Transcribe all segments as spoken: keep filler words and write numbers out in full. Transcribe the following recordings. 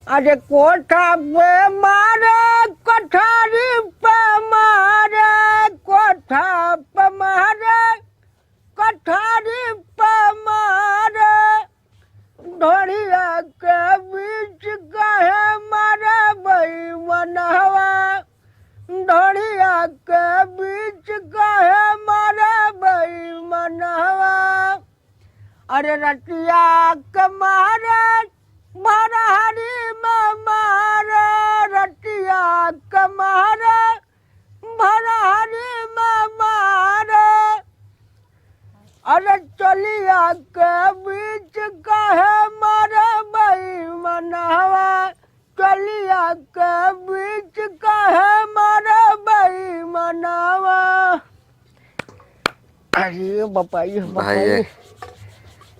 अरे कोठा पे मारे, कोठारी पे मारे, कोठा पे मारे, कोठारी पे मारे। ढोढ़िया के बीच काहे मारे बेईमनवा? ढोढ़िया के बीच काहे मारे बेईमनवा? अरे रतिया के मारे भोरहरी में मारे, रतिया के मारे भोरहरी में मारे। अरे चोलिया के बीच काहे मारे बेईमनवा? चोलिया के बीच काहे मारे बेईमनवा? अरे बापा, ये बापा, भाई, ये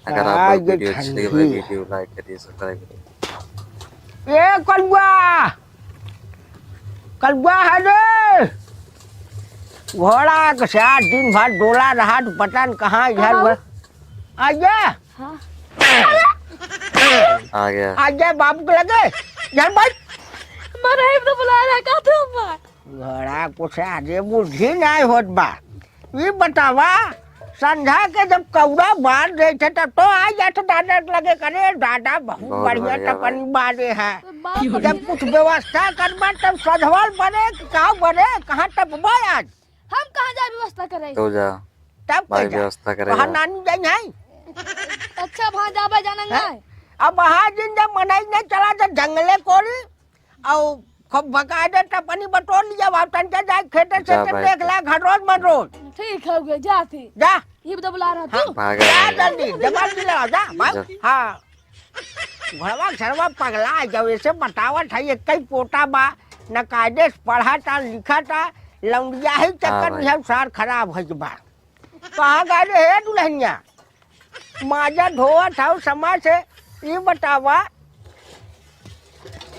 अगर आप लोग वीडियो अच्छी लगे, भाई, वीडियो लाइक करिए, सब्सक्राइब करिए। ए कलुआ, कलुआ है रे। घोड़ा के साथ दिन भर डोला रहा, तो पता न कहाँ इधर उधर। आइए। हाँ। आ गया। आइए बाबू के लगे। यार भाई। मराई तो बुला रहा, का तू अम्मा? घोड़ा को से आगे बुद्धि नहीं होत बा। ई बतावा, संझा के जब कौड़ा बार देते तब तो आ जाते दादा के लगे, करे दादा बहुत बहुत बढ़िया बढ़िया टपनी भाई। बारे है। तो बाप जब कुछ व्यवस्था करबा तब सधवल बने कि का बने, कहाँ टपबा आज? हम कहाँ जाए व्यवस्था करे? तो जा। तब भाई, कैसे? व्यवस्था करे कहाँ जा। नानी जाई है? अच्छा, वहाँ जाबे जाना हैं? नहीं। अब वहाँ जिन जब मनाई नहीं चला तो जंगले कोरी, और खूब भगा दे टपनी बटोर लिया, वहाँ तन के जाए खेते से जा तो भाई। देख ला घर रोज मन रोज। ठीक है, उगे जाते। जा। ये तो बुला रहा हाँ, तू। भागा जा भाई। जल्दी, जबान भी लड़ा, जा, भाग। जा। हाँ। घोड़वा सरवा पगला जब ऐसे बतावत है, एक ही पोता बा, न कायदे से पढ़ा था, लिखा था, लौंडिया ही हाँ चक्कर भाई। में सब सार खराब हो बा। कहाँ गए रे हे दुल्हनिया? माजा धोवत हौ समय से, ई बतावा,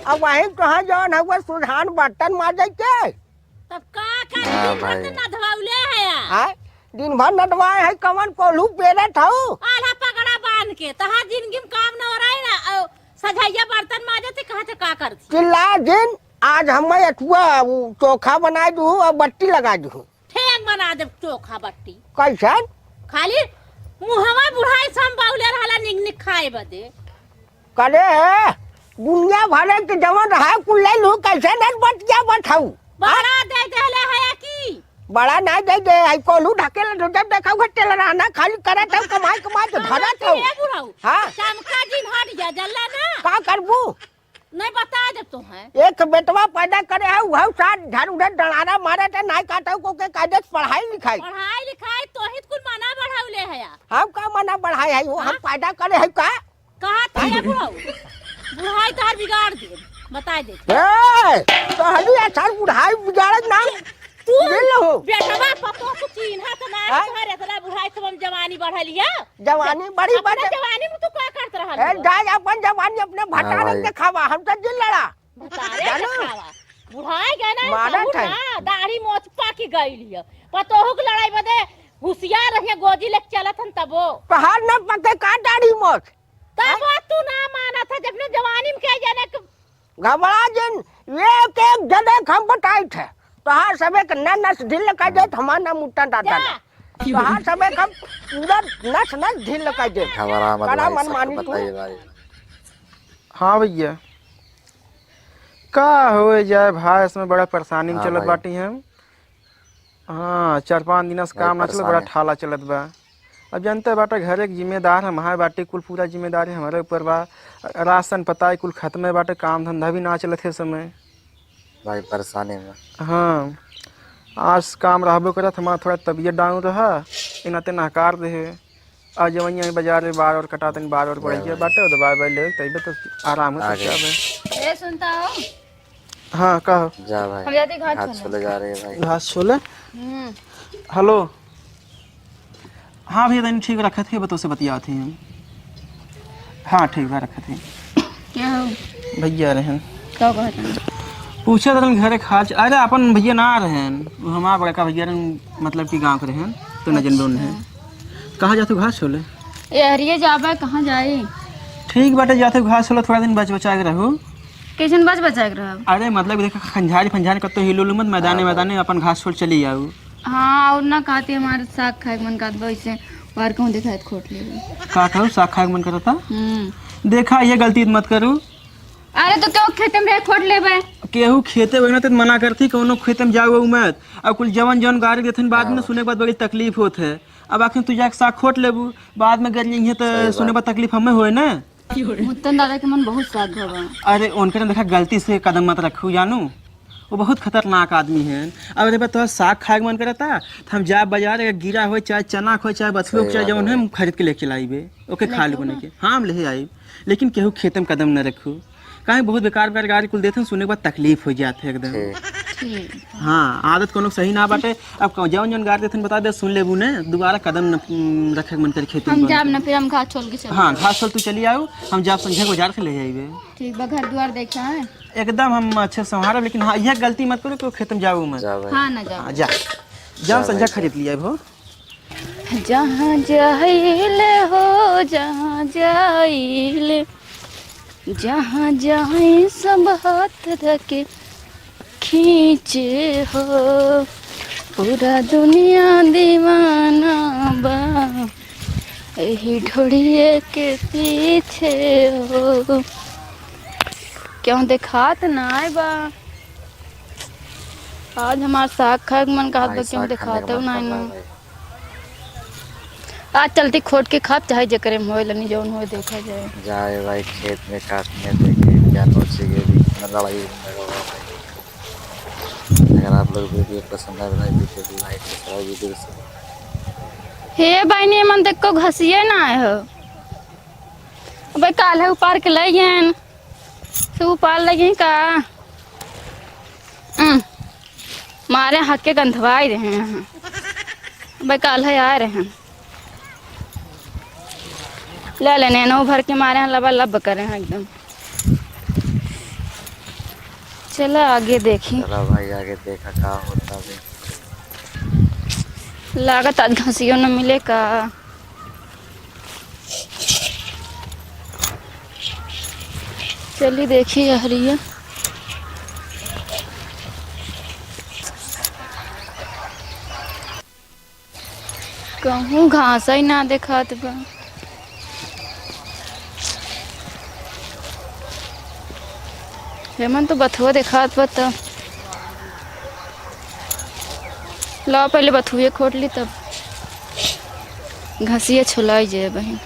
अब वहीं कहाँ जौन हौ सुधान बर्तन माजे के? तब का कर, हाँ दिन भर भाई। तो नधवाउले है यार। आय, दिन भर नधवाए है, कवन कोल्हू पेरत हौ? आल्हा पगड़ा बांध के, तहार जिंदगी में काम न हो रहा है ना, औ, सझैया बर्तन माजे थे, कहाँ थे का करती? चिल्ला दिन, आज हम अथुआ, उ, चोखा बनाए दू और बट्टी लगा दू। ठेंग बना देब चोखा बट्टी। कैसन? खाली मुहवा बुढ़ाई संबाउले रहला निक निक खाए बदे। करे, दुनिया भरे के जवन रहा कुल ले लू, कैसे नहीं बच गया बठाऊ? बड़ा दे देले है की? बड़ा नहीं दे दे, आई कोलू ढकेल दो, जब देखा हुआ टेल रहा ना, खाली करत है, कमाई कमाई तो धरत है। ए बुढ़ऊ, हाँ। चमका जिन हट जा, जल्ला ना। का करबू? नहीं बता दे तो है। एक बेटवा पैदा करे है, वह साथ धर उधर डराना मारे थे, नहीं कहता को के कायदे से पढ़ाई लिखाई। पढ़ाई लिखाई तो ही कुल मना बढ़ाउले है यार। हम का मना बढ़ाई है, वो हम हाँ? पैदा करे है का? कहा था ये बुढ़ऊ? बुढ़ाई तार बिगाड़ दे, बता दे। ए, तोहरी असल बुढ़ाई बिगाड़त ना। तू दिल हो। बेटवा पतो तू चिन्हा त ना हाँ? तोहर इतना बुढ़ाई से हम जवानी बढ़लिया। जवानी बड़ी अपने बड़े। जवानी में तू का करत रहल ए, हो? जाए अपन जवानी अपने हाँ भतारन भाई। देखावा, हम तो दिल लड़ा। भतारे जानो? देखावा। बुढ़ाई गए ना, मारा कहूँ ठाई। ना, दाढ़ी मोछ पाकी गइल हिय। पतोहू के लड़ाई बदे हुसियार रहिए, गोजी लेके चलत हन तबो। तोहार न पके का दाढ़ी मोछ? तबो तू ना मानत है, जब ने जवानी में कह जाने के घबरा जिन, एक एक जने के हम बताई थे। तोहार सबे के न नस ढील कर देत, हमार नाम उत्तम दादा जा। ना। तोहार सबे के हम पूरा नस नस ढील कर देत। घबरा मत बड़ा भाई, मन सबको मानी तू। बताइए भाई। हाँ भैया, का हो जाए भाई, इसमें बड़ा परेशानी में हाँ चलत भाई। बाटी हम। हाँ, चार पाँच दिन से भाई काम ना चलत, परेशान बड़ा है। ठाला चलत बा। अब जानते बाटे, घरे के जिम्मेदार हम, हमारे बाटे कुल पूरा जिम्मेदारी हमारे ऊपर बा। राशन पता है कुल खत्म है बाटे, काम धंधा भी ना चलत है समय। भाई परेशानी में। हाँ, आज काम रहबो करत, हमारा थोड़ा तबीयत डाउन रहा, इना ते नकार दे है। आज जवन यहाँ बाजार में बार और कटा तनी बार और बढ़िया बाटे, दवाई वाई ले तइबे तो आराम हो आ सकता गए। है। ए, सुनता हो? हाँ, कहो। जा भाई। हम जाते घास घास छोले। छोले जा रहे हैं भाई। घास छोले? हम्म। हेलो। हाँ भैया, तनी ठीक रखत है, बतोसे बतियात ही हम। हाँ, ठीक बा, रखत है। क्या हो? भैया रहन। का कहत हन? पूछे रहन घरे खाल च-, अरे, अपन भैया ना रहन, वो हमार बड़का भैया रहन, मतलब कि गाँव के रहन, तो न जनबे उन्हें। अच्छा। कहाँ जातू घास छोले? ए, हरिये जाबे, कहाँ जाई? ठीक बाटे, जातू घास छोले, थोड़ा दिन बच बचा के रहू। कैसन बच बचा के रहब? अरे मतलब देखा, खंझारी फंझारी कत्तो हिलो लो मत, मैदाने हाँ भाई। मैदाने अपन घास छोड़ चली जाऊ। हाँ, और ना कहती हमारे साग खाए के मन करत बा, वैसे बाहर कहूँ देखात खोट लेबे। का कहू, साग खाए के मन करता? हम्म। देखा, ये गलती मत करू। अरे तो क्यों खेते में रहे खोट लेबे? केहू खेते वही ना तो मना करती, कौनो खेते में जाओ मत। अब कुल जवन जवन गारी देथन बाद में हाँ। सुने के बाद बड़ी तकलीफ होत है। अब आखिर तू जाके साग खोट लेबू, बाद में गर जइहे तो सही बात। सुने के बाद तकलीफ हमें होए ना। मुत्तन दादा के मन बहुत साग बा। अरे उनके ना देखा, गलती से कदम मत रखू जानू, वो बहुत खतरनाक आदमी है। अब देखा तोहर साग खाए के मन करता तो हम जाब बाजार, अगर गिरा होए, चाहे चना होए, चाहे बथुआ, सही चाहे बात जवन है, है। हम खरीद के लेके लाइबे, ओके खा लेके लेबो ना? के। हाँ, हम ले आइब, लेकिन केहू खेते में कदम न रखू, काहे बहुत बेकार बेकार गारी कुल देथन, सुने के बाद तकलीफ हो जात है एकदम। ठीक। ठीक। हाँ, आदत कोनो सही ना बाटे। अब कहो, जौन जौन गारी देथन बता दे, सुन लेबू ने, दोबारा कदम न, उम, रखे के मन करी खेते में हम जाब कौनो। ना, फिर हम घास छोल के चल हाँ, जाब। घास छोल तू चली आऊ, हम जाब संझा के बाजार से ले आइबे। ठीक बा, घर दुआर देखा है। एकदम हम अच्छे से संभारब, लेकिन हाँ, यह गलती मत करो कि खेत में जाओ मत। जा भाई। हाँ, ना जाओ। हाँ, जा। जा जा संझा भाई, खरीद जा। लिया हो। जहाँ जाइल हो, जहाँ जाइल, जहाँ जाए सब हाथ धके खींचे हो, पूरा दुनिया दीवाना बा एही ढोढ़िए के पीछे हो। क्यों देखात नाय बा? आज हमार साग खाए के मन कहत भाई, बा, क्यों साग खाने का देखात मन नाय कर रहा ना? है भाई। आज चलती खोट के खाब, चाहे जेकरे में होए लनी जौन होए देखा जाए। जाए भाई खेत में काटने देखे क्या नोचे के भी कितना लड़ाई होने लगा भाई। अगर आप लोग वीडियो पसंद आए भाई वीडियो को लाइक सब्सक्राइब वीडियो से। हे बहिनी, मन तक को घसिए ना आए हो। अबे काल है उपार के लई गएन। से उपार लगी का? उम, मारे हक के गंधवाई रहे हैं। अबे काल है आए रहे हैं। ले लेने नो भर के मारे हैं, लबा लब करे हैं एकदम। चला आगे देखी। चला भाई आगे देखा का होता है। लागत आज घसियो न मिले का। चली देखी अहरिया। कहूँ घास ही ना देखात बा। हेमन तो बथुआ देखात बा त। लाओ पहले बथुए खोट ली तब घसिया छुलाई जाए बहिन।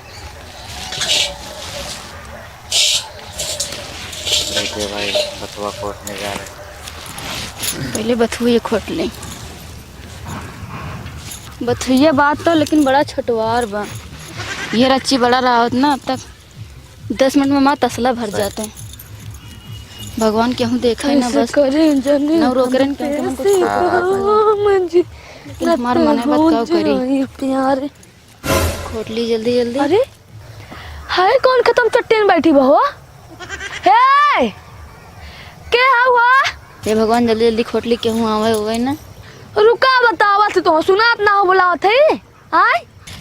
देखिए भाई बथुआ खोटने जा रहे हैं। पहले बथुए खोट लें। बथुए बात तो लेकिन बड़ा छोटवार बा। ये रच्ची बड़ा रहा होत ना अब तक दस मिनट में माँ तसला भर जाते हैं। भगवान केहू देखा ही ना बस। करें जने नौ रोकरन केहू के मन कुछ हाँ, हाँ, हाँ। जी। लेकिन हमार मन है बात का करी। प्यार। खोट ली जल्दी जल्दी। अरे हाय कौन खत्म चट्टी में बैठी बा हो? हे के हौ हो? हे भगवान जल्दी जल्दी खोट ली केहू आवे होवे ना। रुका बतावा से तो सुनात ना हो बुलावत है। आय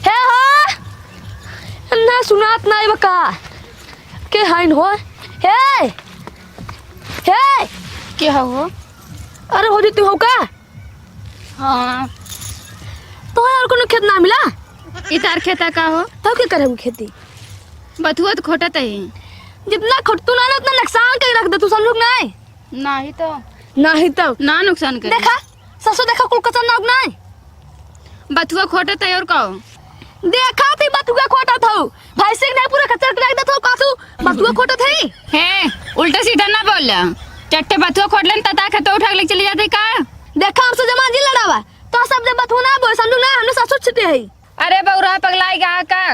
हे हो ना सुनात ना बा का? के हइन हो? हे हे के हौ हो? अरे भौजी तू हो का? हाँ। तोहरा और कोनो खेत ना मिला? ई तार खेता का हो? तब के करे खेती? बथुआ तो खोटत ही। जितना खोट तू ना, ना उतना नुकसान के रख दे तू समझू नहीं? नहीं तो। नहीं तो। ना नुकसान करे। देखा ससुर देखा कुल कचर ना नहीं। बथुआ खोटत ही और का हो? देखा थी बथुआ खोटत हौ। भैंसी के नहीं पूरा कचर के रख देत हौ, का तू बथुआ खोटत है? हे, उल्टा सीधा ना बोल। चट्टे बथुआ खोट लेन, तता खेतो उठा के लेके चली जाती का? देखा, हमसे जमा जी लड़ावा। तो सब जब बथुआ ना बोल, समझू ना, हमने ससुर छिटे है। अरे बौरा पगलाई गा का?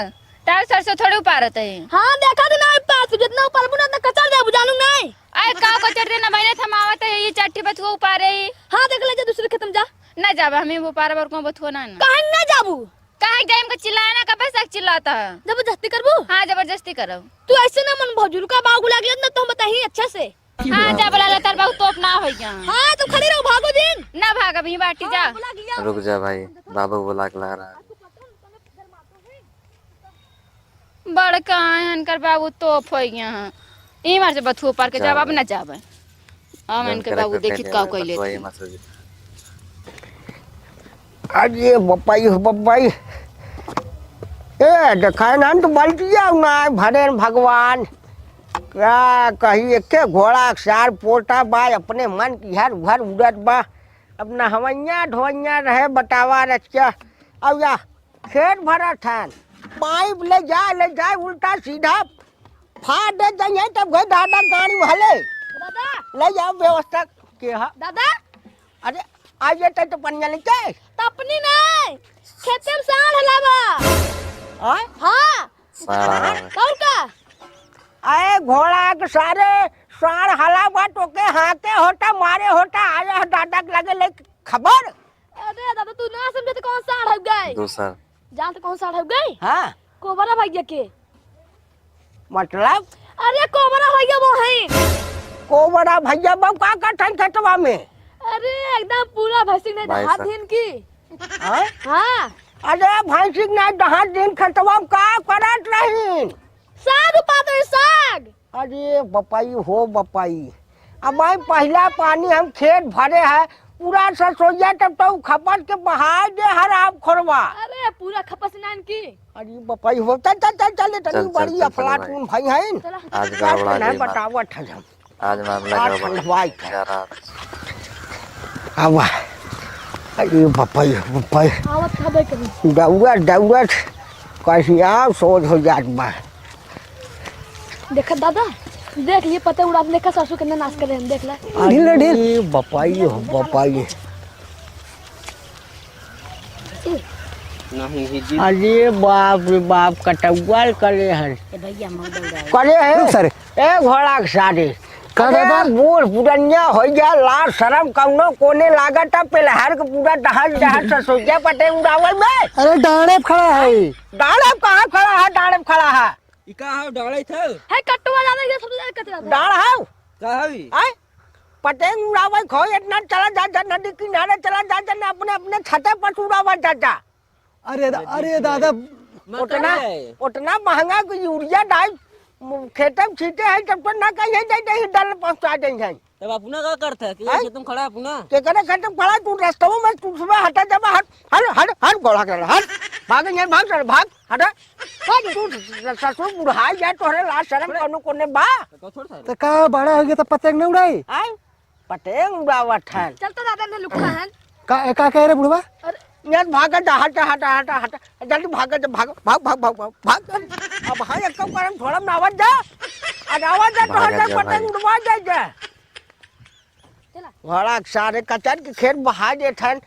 तार सरसों थोड़ी उपारत है। हाँ, देखा तो ना पास, जितना उपार बुना, उतना कचर जाए, बुझालू नहीं। अरे का कचर दे ना, मैंने थमावत है, ये चट्टे बथुआ उपारे ही। हाँ, देख ले, जा दूसरे खेत में जा। ना जाबा, हमें वो पार बर को बथुआ ना, ना। काहे ना जाबू? काहे जाइम के चिल्लाए ना, कबे से चिल्लाता है? जबरदस्ती करबू? हाँ, जबरदस्ती करब। तू ऐसे ना मन भौजी, रुका बाबू लाग ना, तो हम बताही अच्छा से। हाँ, जा बोला ले, तार बाबू तोप ना होई गया। हाँ, तो खड़ी रहो, भागो जिन। ना भाग, अभी बाटी हाँ, जा। बुला लिया। रुक जा भाई, बाबू बुला के ला रहा है। बड़का है, इनकर बाबू तोप होई गया है। ई मार से बथुओ पार के जाब, अब ना जाब। हम इनके बाबू देखी का कइले। अरे बप्पा, ये बप्पा, ये। ए, देखाए ना तो बल्टिया ना भरेन भगवान। का कही, एके घोड़ा के सार पोटा बा, अपने मन की हर उहर उड़त बा। अब नहवैया ढोवैया रहे, बतावा रचिया। अब या खेत भरत हन, पाइप ले जाए, ले जाए, उल्टा सीधा फाड़ दे जइहे, तब गए दादा गाड़ी वाले। दादा। ले जाओ व्यवस्था के हा। दादा। अरे, आइए तो, तो पनिया लेके। तपनी नहीं, खेते में साढ़ हलावा। हाँ? हाँ। साढ़। और का? अरे घोड़ा के सारे साढ़ हलावा तो के हाथे होता, मारे होता, आया है दादा के लगे ले खबर। अरे दादा, तू ना समझे तो कौन साढ़ हो गए? दूसर। जान तो कौन साढ़ हो गए? हाँ। कोबरा भैया के। मतलब? अरे कोबरा भैया वो है। कोबरा भैया वो का करत हैं खेतवा में? अरे एकदम पूरा भैंसिक नहीं भाई दहा साहब। दिन की। हाँ? हाँ। अरे भैंसिक नहीं दहा दिन खेतवा में का करत रही? साग उपात रही, साग। अरे बपाई हो बपाई, अब भाई पहिला पानी हम खेत भरे है, पूरा सरसोईया तब तो खपत के बहाय दे हराम खोरवा। अरे पूरा खपत नान की। अरे बपाई हो, चल, चल, चल, चल, तनी चल, चल, बड़ी चल, चल, अफलातून भाई। भाई है। चला। आज चल, गड़बड़ा नहीं गई बात। बतावत है हम। आज मामला आज गड़बड़ा ठंडवाई गई। है। जा रहा। आवा। अरे बपाई, बपाई। आवत खबे कभी। दौड़त, दौड़त कहीं आव सोझ हो जात बा। देखा दादा, देख लिए पते उड़ा, देखा सरसों कितना नाश करे हम, देख ले। ढील, ढील। अरे बपाई हो, बपाई। नहीं, ये जी। अरे बाप रे बाप, कटौआ करे हन। ए भैया, मऊ दौड़ा। करे है। रुक सारे। ए घोड़ा के सारे। का अरे दादा? बूढ़ पुरनिया हो गया, लाज शरम कौनो कोने लागत है, पेलहर के पूरा दहल दहल से सोइया पते उड़ावल में। अरे डाँड़े पे खड़ा है। डाँड़े पे कहाँ खड़ा है? डाँड़े पे खड़ा है। ई का हव, डाँड़े थे? है कटवा ज्यादा, ये सबसे ज्यादा कचरा था। डाँड़ हव? का हवी? आय? पतेंग उड़ावे खो, इतना चला जा, जा, नदी किनारे चला जा, जा, अपने, अपने छते पर उड़ावा जा, जा। अरे दा-, अरे दादा। उतना, उतना महंगा के यूरिया डाई, म-, खेते में छीटे हैं, तब तो ना कहीं है, दे, दे, दल पहुँचा दे हैं। तब अपना का करत है? केकरे हैं? खेत में खड़ा है अपना? केकरे खेत में खड़ा है? तू रस्तवा में, तू सुबह हटा जाबा, हट, हट, हट, हट, गोला कर, हट। भाग नहीं, भाग, चल, भाग, हटा। भाग, तू ससुर बुढ़ाई जाए, तोहरे लाज शरम कौनो कोने बा? तो छोड़ सारे। तो का बड़ा हो गया तो पतंग न उड़ाई? हैं? पतंग उड़ावत है। चल तो दादा ने लुकवा है। का, का कह रहे बुढ़वा? अरे, यार भाग जा, हट, हट, हट, हट। जल्दी भाग जा, भाग, भाग, भाग, भाग, भाग, भाग। अब हाँ, एक काम करम, थोड़ा में आवाज जा। आज आवाज जा, तो भाग हट जा, जा, पतंग भाग। उड़वा जा, जा। चला। घोड़ा के सारे कचर के खेत बहा देत हन।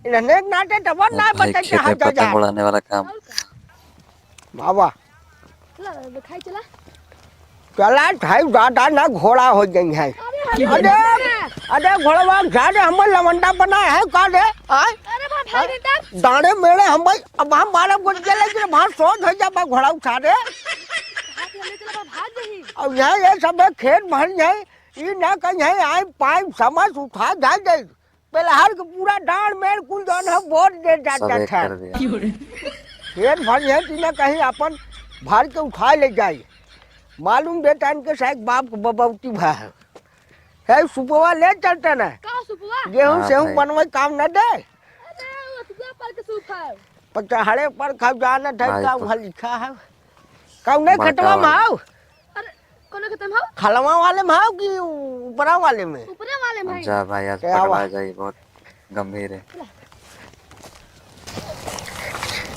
इन्हने के नाते तब ना भाई, बचे के खेते हाथ जा। पतंग उड़ाने वाला काम। बाबा। चला, दिखाई चला। चला, ठाई दादा ना घोड़ा हो गई है। अरे, अरे, अरे, अरे, घोड़वा के सारे हमर लवंडा बना है का रे? आय? अरे, भाई, भाई, बेटा। दाने मेरे हम भाई, अब हम बारह बज गए, लेकिन भाई सोच हो जा, भाई घोड़ा उठा दे। हाथ में ले चला, भाई, भाग जाही। अब यहाँ ये सब है, खेत भर है, ई ना कहीं है, आए पाइप समझ उठा जा जाए। पेलहर के पूरा डाँड़ मेड़ कुल जौन है, बोर दे जा, सबे जात है। कर दिया। खेत भर है, कि ना कहीं अपन भर के उठा ले जाए। मालूम देता इनके साहब बाप के बबौती भा है। है सुपवा ले चलता ना। का सुपवा? गेहूं हाँ से हूँ भाई। बनवे काम न दे। अरे, अतुआ पर के सूप है। पचहड़े पर खाओ जानत है भाई का तो वहाँ लिखा है। कौने बड़का खेतवा में वाला। आओ? अरे, कौने खेतवा में आओ? खलवा वाले में आओ कि ऊपरा वाले में? ऊपरा वाले में। जा भाई, आज क्या पकड़ा हुआ? जाई, बहुत गंभीर है।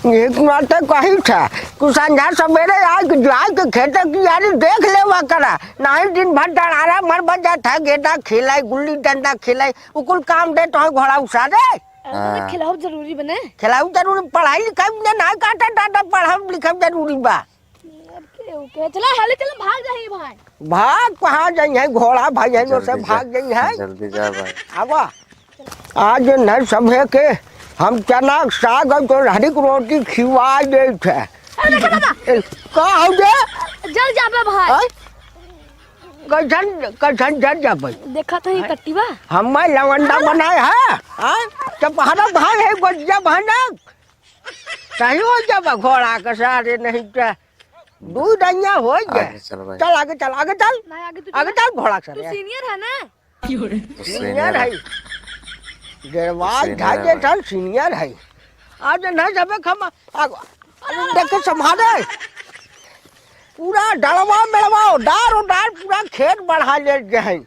एक नाटक कही था, तू संझा सवेरे आए के जाए के खेत की यारी देख लेवा करा, नहीं दिन भर डरारा मर बजा था, गेंदा खेलाई, गुल्ली डंडा खेलाई, उ कुल काम दे तो घोड़ा उसा दे। अरे दादा, हाँ। खिलाओ जरूरी बने। खिलाओ जरूरी, पढ़ाई लिखाई में ना काटा दादा, पढ़ाई लिखाई जरूरी बा। अब के, ओके, चला, हाले चला, भाग जाही भाई। भाग कहाँ जाई है, घोड़ा भाई है, जल्दी से जा, भाग जाई है। जल्दी जा भाई। आवा। आज न सभे के हम चना के साग और तोरहरी के रोटी खिवा देत है। अरे देखो दादा। ए, का हो गे? जल जाबे भाई। हैं? कैसन, कैसन जल जाबे? देखा तो ही हैं? कट्टीवा। हम्मे लवंडा हाँ। बनाए है, हैं? तो पहरा भाई है, गोजिया भानक। सही हो जाबे घोड़ा के सारे नहीं तो। दू डैया होइ गए। आगे चल भाई। चल, आगे चल, आगे चल। नहीं, आगे तू आगे चल। चल, घोड़ा तू सरे। Senior है ना? तो senior senior है। है। डेढ़वाल senior झाजे है भाई। चल, senior है। आज ना जबे खम, आ, अरे देख के संभाले। पूरा डलवा मेलवा, डार ओ डार, पूरा खेत बढ़ा ले गए हैं।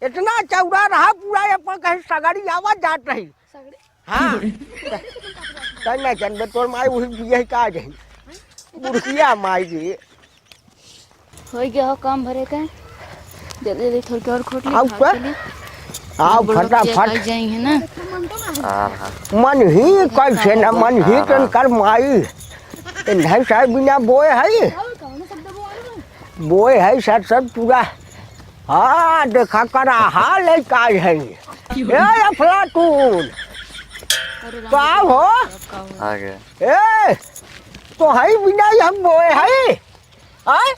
इतना चौड़ा रहा, पूरा ये पर कहीं सगरी आवा जात रही। सगरी? हाँ। तै ना जनबे, तोर माई वही बिया का जही। बुढ़िया माई जी। होइ गया हो काम भरे का। जल्दी जल्दी थोड़ी और खोट ली, आओ खा का? के लिए। आओ बड़ो फटाफट। बच्चे आ जाएंगे ना। हाँ, हाँ। मन ही कैसे ना, मन ही हाँ, हाँ। तनकर माई। इन्हें साहब बिना बोए है। बोए है सर, सर पूरा। हाँ, देखा करा, हाल है का है। ए अफलातून। अरे राम का हो? का हो? आ गया। ए, तोहई बिना ही हम बोए हई? आय?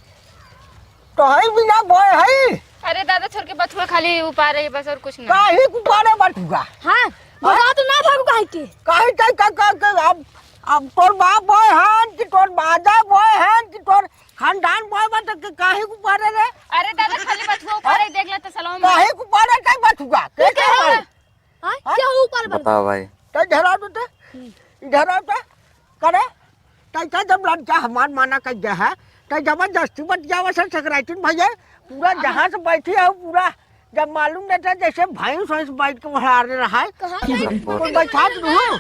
तोहई बिना बोए हई? अरे दादा, छोड़ के बथुआ खाली उपारे ही बस, और कुछ नहीं। काहे उपारे बथुआ? हाँ, बता तो ना भागू काहे के? काहे के, के, के, के, अब, अब तोर बाप बोए हन कि तोर बाजा बोए हन कि तोर खानदान बोए बा, तो के, काहे उपारे रे? अरे दादा, खाली बथुआ उपारे ही देख ले तो सलाम। काहे उपारे के बथुआ? के, के के उपारे? हाँ? हाँ? क्या हो ऊपर बन? बताओ भाई। तो इधर आओ तो, हम्म। इधर आओ तो, करे, तै का जब लड़का हमार माना कर दे है, तै जबरदस्ती बतियावा से सकराइटिन भैया, पूरा हाँ। जहाँ से बैठी है, पूरा जब मालूम नहीं था, जैसे भैंस वैंस बैठ के वहाँ आ रहा है, कहाँ गई? कोई बैठा तो नहीं।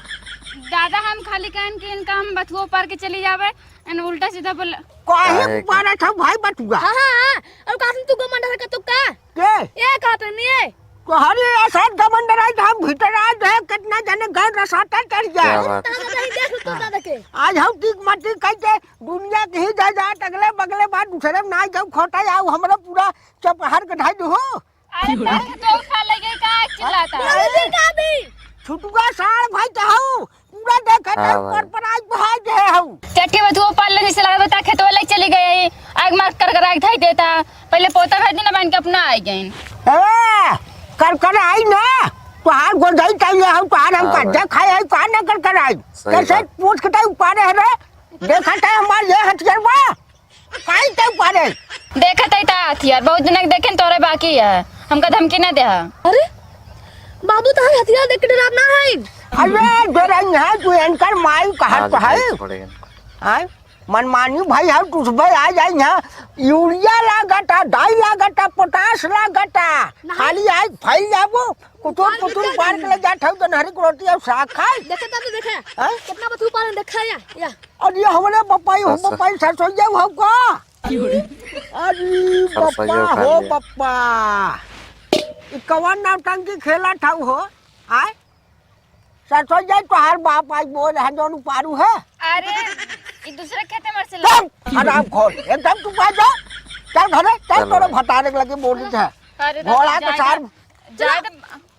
दादा, हम खाली कहन कि इनका हम बथुआ पार के चली जावे, एन उल्टा सीधा बोल। काहे काहे के? मारा था भाई बथुआ? हाँ, हाँ, हाँ, और कहाँ से तू घमंड हरकत तो का? के? ये कहत नहीं है। तोहरी ऐसा घमंड रही तो हम भीतर आ जाए, कितना जने गए रसाता चढ़ जाए। क्या बात? दादा नहीं देख तू दादा के। आज हम ठीक मती कह के दुनिया के ही जायदाद अगले बगले बार दूसरे में ना जाऊ, खोटा जाऊ, हमरे पूरा चपहर के ढाई दो हो। अरे का खेतवा उठा ले गई, का चिल्लाता? अरे का भी? छुटुआ सार भाई तो हऊ, पूरा देखत हाँ हऊ, भाई। पर पर आज भाई दे हऊ। चट्टी बथुआ पाल ले जैसे लागत बा, खेतवा ले चली गई, आग मार कर कर आग धाई देता। पहले पोता भेज देना, बहन के अपना आ गई। ए, कर कर आई ना, तोहार गोदई तई ले हऊ, तोहार हम हाँ भाई। कज्जा खाए हई, तोहार ना कर कर आई। सही कैसे बात। पूछ के तई उपारे है रे? देखत है हमार ये हथियार बा? काई तै पारे? देखत है ता हथियार, बहुत दिन के देखेन तोरे बाकी है। हमका धमकी ना देहा। अरे, बाबू तोहर हथियार देख के डरात ना है। अरे, डराई है तू, एनकर माई कहत आज तो है। नहीं छोड़ेगा। आय, मनमानी भाई है, तू सुबह आ जाई यहाँ। यूरिया लागता, डाई लागता, पोटाश लागता। नहीं। खाली आज फैल जाबो। कुतुर, कुतुर पार के ले जात हऊ, तो नहरी के रोटी और साग खाई। देखे दादा, देखे। हैं? कितना बथू पालन देखा या, या। और ये हमरे बपाई, हम बस। बपाई सरसोईया हऊ का? अरे सरसोईया बप्पा उखाड़ हो लिया। बप्पा। ई कवन नौटंकी खेलत हऊ हो? आय? सरसोईया तोहार बाप आज बोल है जौन उपारू है। अरे, ई दूसरे खेते में से चुप! हराम खोर। एकदम चुप आ जा। चल घरे, चल चलो। तोरे भतारे के लगे बोली है। अरे दादा, घोड़ा के जाए सार दे। जाए दे।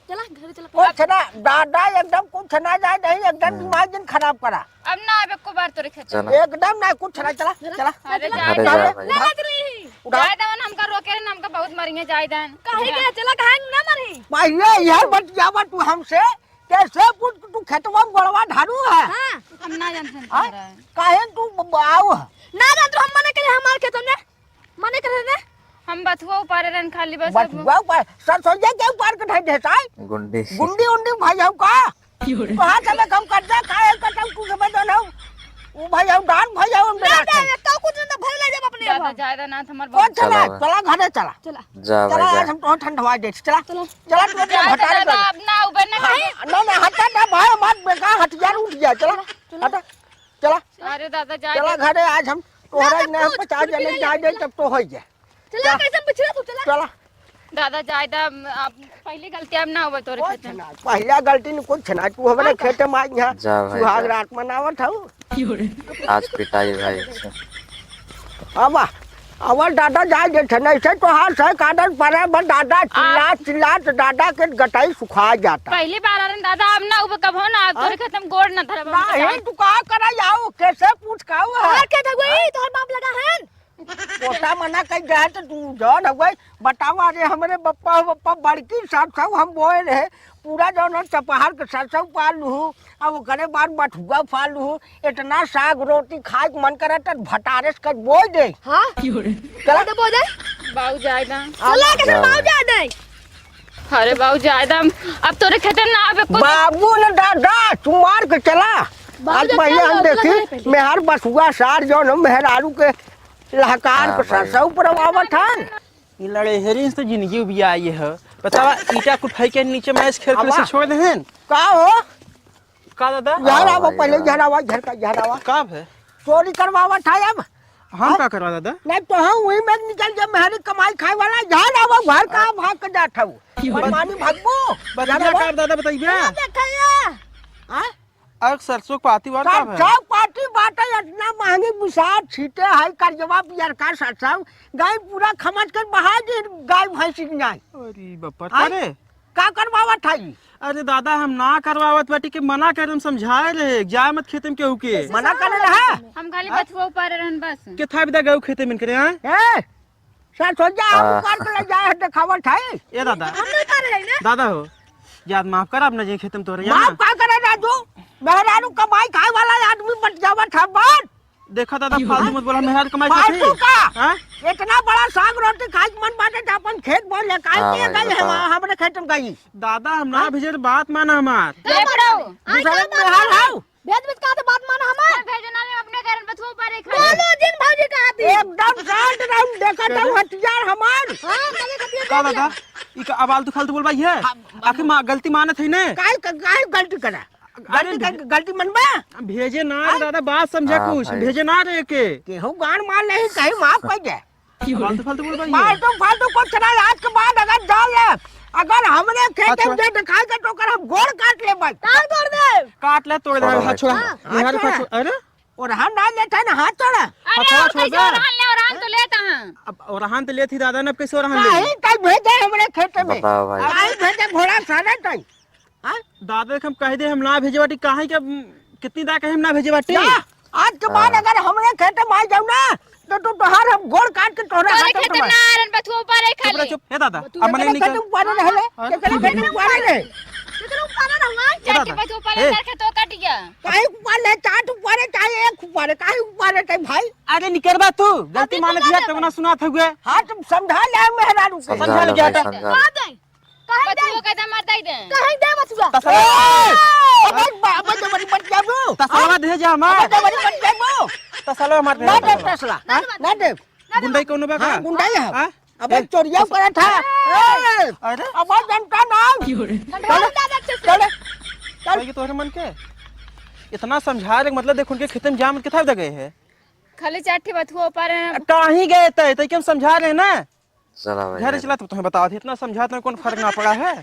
चला, घरे चला। कुछ ना, दादा, एकदम कुछ ना जाए दे, एकदम हम्म। दिमाग जिन खराब करा। अब ना आवे एको बार तोरे खेते। चला। एकदम ना, कुछ ना, चला, चला। अरे, चला, जाए चला, दे। चला। ना, ना, चली। उठा। जाए दे, हमका रोके रहे, हमका बहुत मरिए, जाए दे। काहे के? चला, काहे ना मरी? पहिले यह बतियावा तू हमसे, कैसे पूछ के तू खेतवा में गोड़वा ढारू है? हाँ। हम ना जानते हैं हाँ? तुम्हारा। काहे तू ब-, ब-, आऊ है? ना जानते, हम मने करे हमारे खेतवा में। मने करे ने? हम बथुआ उपारे रहन खाली बस अब। बथुआ उपार, सरसोईया के उपार के ढाई देता है? गुंडी। गुंडी उंडी भाई हऊ का? कहाँ से मैं कम कर दे, काहे करता हूँ, तू समझ ना हो। वो भाई हऊ, डान भाई हऊ, हम ना, ना, ना, ना, तो कुछ ना, भर ले जब अपने दादा, आप। जाए दे ना, हमार कौन बहुत चला? चला? चला, घरे चला। चला। जा चला, भाई, आज जा। हम तो ठंडवा दे, चला। चला। चला, तू अपने जाए दे भतारे दादा, कर। अब ना उबे ना हाँ, खाए। ना, ना, हटा ना भाई, हमार बेकार हथियार उठ गया, चला। चला। हटा, चला। अरे दादा, जाए चला दे। घरे, आज हम तोहरा ना, ना, ना, कुछ पचास कुछ जने नहीं जाए दे, है। तब तो होई जाए। चला, जा। कैसे पिछड़ा तू, चला। चला। दादा, जाए दा, अब पहली गलती अब ना होवे तोरे कुछ खेते में। ना, पहला गलती नहीं, कुछ ना, तू हमारे हाँ, खेते में आई यहाँ, जा भाई, सुहाग जा। रात मनावत हऊ। आज पिटाई भाई से। अब, अब दादा जाए दे थे, नहीं से तो हाथ से कादर पड़े, बस दादा चिल्ला, आ- चिल्ला तो दादा के गटाई सुखा जाता। पहली बार आ रहे दादा, अब ना होवे कबो ना, अब हाँ? तोरे खेते में गोड़ ना धरब, हम नहीं, बताई। तू का करा जाऊ, कैसे पूछ का हुआ? और क्या था वही, तोहर बाप लगा है? पोता मना कइ जाए तो तू जौन हउए बतावा रे, हमरे बप्पा हो बप्पा, बड़की सरसों हम बोए रहे, पूरा जौन है चपहर के सरसों पार लूहू, अब ओकरे बाद बथुआ पार लूहू, इतना साग रोटी खाए के मन करत है, भतारे से कच बोए दे। हाँ? चला। बोए दे, बोए दे। बाऊ जाए ना। चला के बाऊ जाए दे। अरे बाऊ जाए दे, अब तोरे खेते ना आवे कुछ। बाबू ने दादा, तू मार के चला। बाऊ आज जाए, भैया चला, हम चला, देखी, चला पहले। मेहर बथुआ सार जौन हम मेहरारू के लहकार हाँ, के भाई। सरसों पर आवत हन। ई लड़ेहरिन से जिंदगी उबियाई है। बतावा, ईटा कुठाई के नीचे मैच खेल खेल से आवा। छोड़ देहन। का हो? का दादा? इधर आवा, हाँ, पहले भाई, इधर आवा, इधर का, इधर आवा। का भे? चोरी करवावत है अब। हम हाँ? का करवा दादा? नहीं तो हम वही में निकल गए, मेहरी कमाई खाए वाला, इधर आवा, घर का हाँ। भाग के जात हऊ। बत-, मनमानी भागबू? बतिया इधर आवा। का दादा बताइबे? ये देखिए। हाँ? अरे सरसों के पाती वार का भे? सरसों के पाती बाटे, इतना महंगी बुसार छीटे है, करजवा पियरका सरसों, गाय पूरा खमच के बहा दे, गाय भैंसी के नाई। अरे बाप रे, आय? का रे? का करवावत है ई? अरे दादा, हम ना करवावत बाटी के मना करे, हम समझाए रहे, जाए मत खेते में केहू के। मना करे रहे? हम खाली हाँ? बथुआ उपारे रहन बस। के था बिदा गऊ खेते में करे, हाँ? ए, सात हो जा, हम हाँ। उपार के ले जाए है, देखावत है। ए दादा। हम नहीं उपारे रहे ना। दादा हो, याद माफ कर, अब न जे खेते में तोरे माफ जाना। का करे राजू? मेहरारू कमाई खाए वाला आदमी बच जावत है, बात। देखा दादा, फालतू मत बोला, मेहरारू कमाई खाती। फालतू का? हाँ? इतना बड़ा साग रोटी खाए के मन बाटे त अपन खेत बोल ले, काहे हाँ के भाई, गई है बताओ। वहाँ, हमरे खेत में गई। दादा, हम ना हाँ? भेजे, बात माना हमार। का ए करो? बुढ़ऊ, आई दूसरे का के बात मेहर माना? हऊ। भेज भेज का तो बात माना हमार। ना भेजे ना, हम अपने घर में बथुआ उपारे खाए। बोलो जिन भौजी का आती। एकदम शांत रहू, देखा जाऊ हथियार हमार। हाँ, तभी हथियार का दे दादा? दिया। ई का अब आलतू फालतू बोलबा ये? हाँ, आखिर माँ गलती मानत है ने? काहे, काहे गलती करा? अरे गलती भे-, कर, गलती मनबा? भेजे ना रे हाँ? दादा, बात समझा हाँ, कुछ। भाई। भेजे ना रे के। केहू गान मार नहीं, कहीं माफ कर दे। फालतू, फालतू बोल रही है। फालतू, फालतू कुछ ना, आज के बाद अगर जान ले, अगर हमरे खेत में अच्छा। जे दिखाई दे तो ओकर हम गोड़ काट लेबै। काट तोड़ दे। काट ले, तोड़ दे, छोड़ो हाथ भाई, छोड़ा। छोड़ो। हाँ, मेहर हाथ का छोड़ा। छो-, अरे? ओरहन ना लेते हैं ना, हाथ छोड़ा। अरे, हथवा और छोड़ कैसे दे। ओरहन ले, ओरहन तो लेता है। अब ओरहन तो लेत ही दादा ने, अब कैसे ओरहन ले? काहे कहीं भेजे हमरे खेत में? बताओ भाई। काहे भेजे घोड़ा सारे तई? हाँ? दादा के हम कह दे, हम ना भेजे बाटी, काहे के, उम, कितनी दा कहे हम ना भेजे बाटी? जा, आज के बाद हाँ। अगर हमरे खेत में आ जाऊ ना, तो तू तोहार हम गोड़ काट के तोहरा तोरे हाथ में खेत में। ना आरन, बथुआ ऊपर है चुप रह, खाली। चुप। ए दादा, तू अब मने केकरे नीचे। खेत में ऊपर रहले? हाँ? केकरे खेत में ऊपर रहले? केकरे ऊपर रहले? ए जाके दादा, बथुआ ऊपर ए। है, खेत ओकर टिया। काहे ऊपर ले, चाट ऊपर है, चाहे एक ऊपर है, काहे ऊपर है, भाई? अरे निकरबा तू, गलती अभी मान तू लिया, ना तब ना सुना था हुए। हाँ, तुम समझा ले मेहरारू के। समझा ले समझा ले गया भाई, था। समझा। कह दे। कहीं दे। बथुआ का दामाद दे दे। कहीं दे बथुआ। तसला। ए! अबे बा-, अबे जबरी मत जाबू। तसलवा दे जा हमार। अबे जबरी मत जाबू। तसलवा हमार दे ना जा। दे तसला। ना दे। ना दे। गुंडई कौनो बा का? हाँ, गुंडई है। हाँ? अबे ए, चोरिया तस- करत है। ए! अरे? अबे जनता ना। चलो, चलो, चलो। भाई, ये तोहरे मन के? इतना समझा रहे, मतलब, देख, उनके खेते में जाम कितना दे गए हैं। खाली चार ठे बथुआ ऊपर है। काहीं गए तय, तय के हम समझा रहे हैं ना। चला भाई, घर चला। चला, तो तुम्हें बता दे, इतना समझाते हैं, कौन फर्क ना पड़ा है।